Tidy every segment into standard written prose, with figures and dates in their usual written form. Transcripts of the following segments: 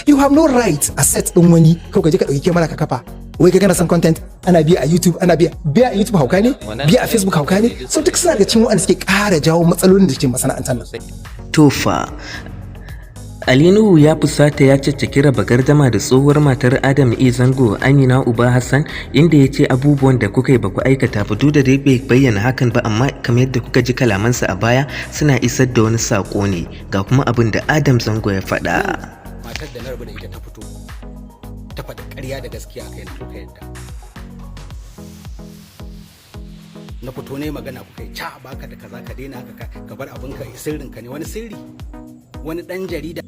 You have no right a set din wani kawai ka je ka dauki kyamara ka kafa. Wai ka kana son content, ana biya a YouTube, ana biya. Biya a YouTube hauka ne, biya a Facebook hauka ne. So duk suna da cikin waɗanda suke ƙara jawo matsalolin da ke masana'antar nan. Tofa, Ali Nuhu ya fusata, ya caccaki Raba Gardama da tsohuwar matar Adam A. Zango, Amina Uba Hassan, inda ya ce abubuwan da kuka yi ba ku aikata ba. Duk da dai bai bayyana hakan ba, amma kamar yadda kuka ji kalamansa a baya suna isar da wani sako ne. Ga kuma abin da Adam Zango ya faɗa. Matar da na rabu da ita ta fito ta faɗi ƙarya da gaskiya a kai na, kuka yadda. Na fito ne magana, kuka yi ca, baka da kaza, ka daina haka, ka bar abinka, sirrinka ne. Wani sirri, wani ɗan jarida.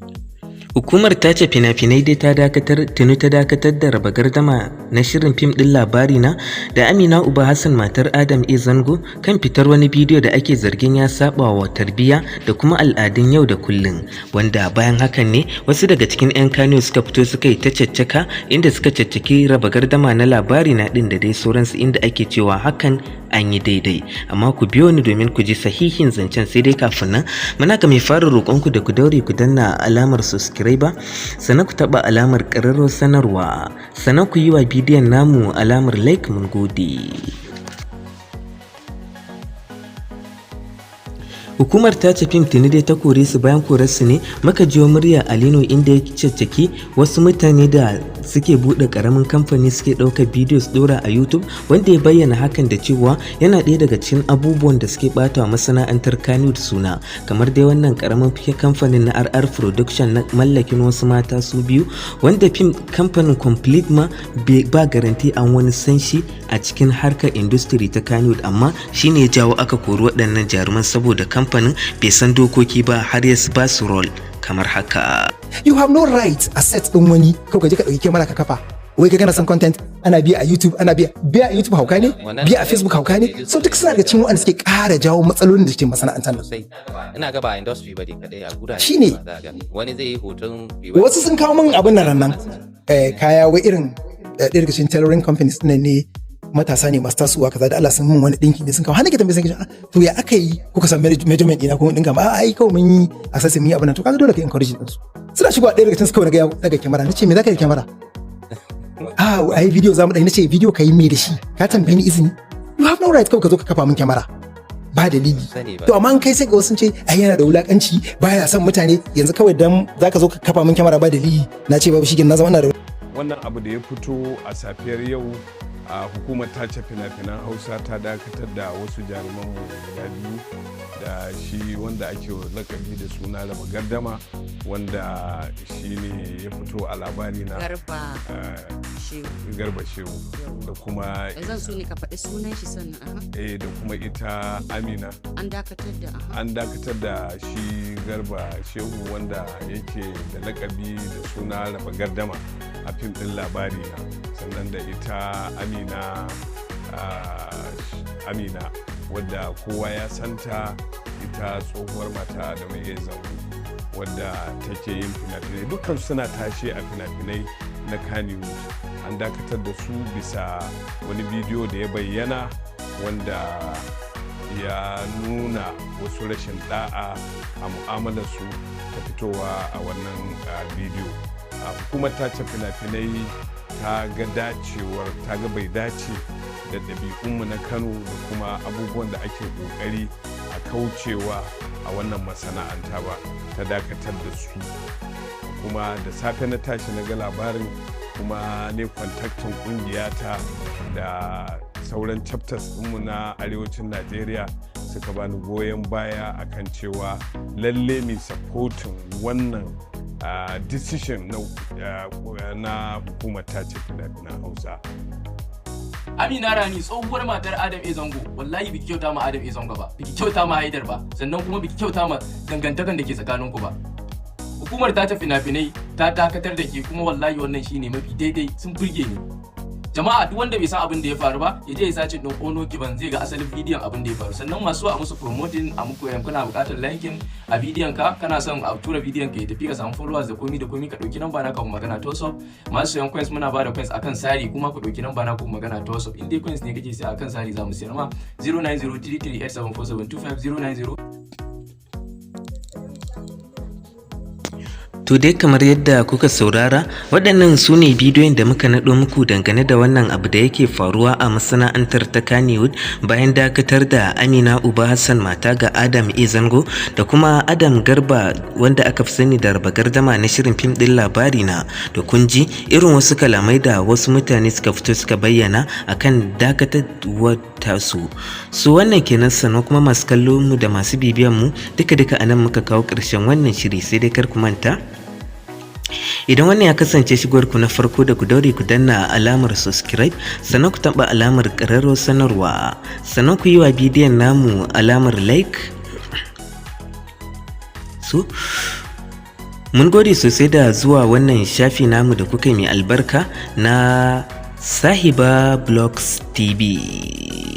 Hukumar tace fina-finai dai ta dakatar, tuni ta dakatar da Raba Gardama na shirin fim ɗin Labari Na da Amina Uba Hassan, matar Adam A. Zango, kan fitar wani bidiyo da ake zargin ya saba wa tarbiyya da kuma al'adun yau da kullum, wanda bayan hakan ne wasu daga cikin 'yan Kano suka fito suka yi ta caccaka, inda suka caccaki Raba Gardama na Labari Na ɗin da dai sauransu, inda ake cewa hakan an yi daidai. Amma ku biyo ni domin ku ji sahihin zancen. Sai dai kafin nan, muna ga mai fara roƙonku da ku daure ku danna alamar subscriber, sannan ku taɓa alamar ƙararrawar sanarwa, sannan ku yi wa bidiyon namu alamar like. Mun gode. Hukumar tace fim tuni dai ta kore su. Bayan korarsu ne muka jiyo murya Ali Nuhu, inda ya caccaki wasu mutane da suke buɗe ƙaramin kamfani suke ɗaukar bidiyo su ɗora a YouTube, wanda ya bayyana hakan da cewa yana ɗaya daga cikin abubuwan da suke ɓata wa masana'antar Kannywood suna, kamar dai wannan ƙaramin kamfanin na RR Production na mallakin wasu mata su biyu, wanda fim kamfanin complete ma ba garanti an wani san shi a cikin harkar industry ta Kannywood, amma shine ya jawo aka kori waɗannan jaruman saboda kamfanin bai san dokoki ba har ya ba su role kamar haka. You have no right a set din wani kawai ka je ka dauki kyamara ka kafa. Wai ka kana son content, ana biya a YouTube, ana biya. Biya a YouTube hauka ne, biya a Facebook hauka ne. So duk suna da cikin waɗanda suke ƙara jawo matsalolin da ke masana'antar nan. Sosai. Ina ga ba industry ba dai kadai, a gurare Shine. ba za a gani. Wani zai yi hoton Wasu sun kawo min abin nan nan kaya, wai irin ɗaya daga cikin tailoring companies ɗin ne, matasa ne masu tasowa kaza, da Allah sun mun wani ɗinki ne sun kawo. Har nake tambaye sun ce, "Ah, to ya aka yi kuka san measurement ɗina ko ɗinka ma?" "A ai kawai mun yi assessing, mun yi abin nan." To kaga dole ka encourage ɗinsu. Suna shigowa, ɗaya daga cikin su kawai na ga ya daga kyamara. Na ce, "Me za ka yi da kyamara?" "Ah, ai video za mu ɗan." Na ce, "Video ka yi me da shi? Ka tambaye ni izini? You have no right kawai ka zo ka kafa min kyamara ba dalili." Sani ba. To amma in kai sai ga wasu sun ce ai yana da wulakanci, baya son mutane. Yanzu kawai dan zaka zo ka kafa min kyamara ba dalili, na ce babu shi, na zama ina da Wannan abu da ya fito a safiyar yau, a hukumar tace fina-finan Hausa ta dakatar da wasu jarumanmu guda biyu, da shi wanda ake lakabi da suna Raba Gardama, wanda shi ne ya fito a Labari Na. Garba Shehu. Garba Shehu, da kuma Zan so ne ka faɗi sunan shi sannan, aha. Da kuma ita Amina. An dakatar da, aha. An dakatar da shi Garba Shehu, wanda yake da lakabi da suna Raba Gardama a fim ɗin Labari Na, sannan da ita Amina, Amina wadda kowa ya santa, ita tsohuwar mata da mai iya zango, wadda take yin fina-finai. Dukkan suna tashe a fina-finai na Kannywood. An dakatar da su bisa wani bidiyo da ya bayyana, wanda ya nuna wasu rashin da'a a mu'amalarsu ta fitowa a wannan bidiyo. Hukumar tace fina-finai ta ga dacewar, ta ga bai dace da ɗabi'unmu na Kano da kuma abubuwan da ake ƙoƙari a kaucewa a wannan masana'anta ba, ta dakatar da su. Kuma da safe na tashi na ga labarin, kuma ne contacting kungiyata da sauran chapters ɗinmu na arewacin Najeriya, suka bani goyon baya akan cewa lalle mai supporting wannan decision na hukumar tace fina-finan Hausa. Amina Rani, tsohuwar matar Adam A Zango, wallahi biki kyauta ma Adam A Zango ba, biki kyauta ma Haidar ba, sannan kuma biki kyauta ma dangantakan da ke tsakaninku ba. Hukumar ta ta fina-finai ta dakatar da ke, kuma wallahi wannan shine mafi daidai, sun burge ni. Jama'a, duk wanda bai san abin da ya faru ba, ya je ya searching din Ono Kiban, zai ga asalin bidiyon abin da ya faru. Sannan masu a musu promoting a muku yan, kuna buƙatar linking a bidiyon ka, kana son a tura bidiyon ka ya tafi ka samu followers da komi da komi, ka ɗauki namba na ka magana ta WhatsApp. Masu sayan coins, muna bada coins akan sari, kuma ku ɗauki namba na ku magana ta WhatsApp. In dai coins ne kake sai akan sari, za mu sayar ma. 09033874725, 090. To dai, kamar yadda kuka saurara, waɗannan su ne bidiyon da muka naɗo muku dangane da wannan abu da yake faruwa a masana'antar ta Kannywood bayan dakatar da Amina Uba Hassan, mata ga Adam A Zango, da kuma Adam Garba, wanda aka fi sani da Raba Gardama na shirin fim ɗin Labari Na. Da kun ji irin wasu kalamai da wasu mutane suka fito suka bayyana akan dakatarwar tasu. Su wannan kenan. Sannan kuma masu kallo mu da masu bibiyan mu, duka duka anan muka kawo ƙarshen wannan shiri. Sai dai kar ku manta, idan wannan ya kasance shigowar ku na farko, da ku daure ku danna alamar subscribe, sannan ku taɓa alamar ƙararrawar sanarwa, sannan ku yi wa bidiyon namu alamar like. So mun gode sosai da zuwa wannan shafi namu da kuka mai albarka na Sahiba Blogs TV.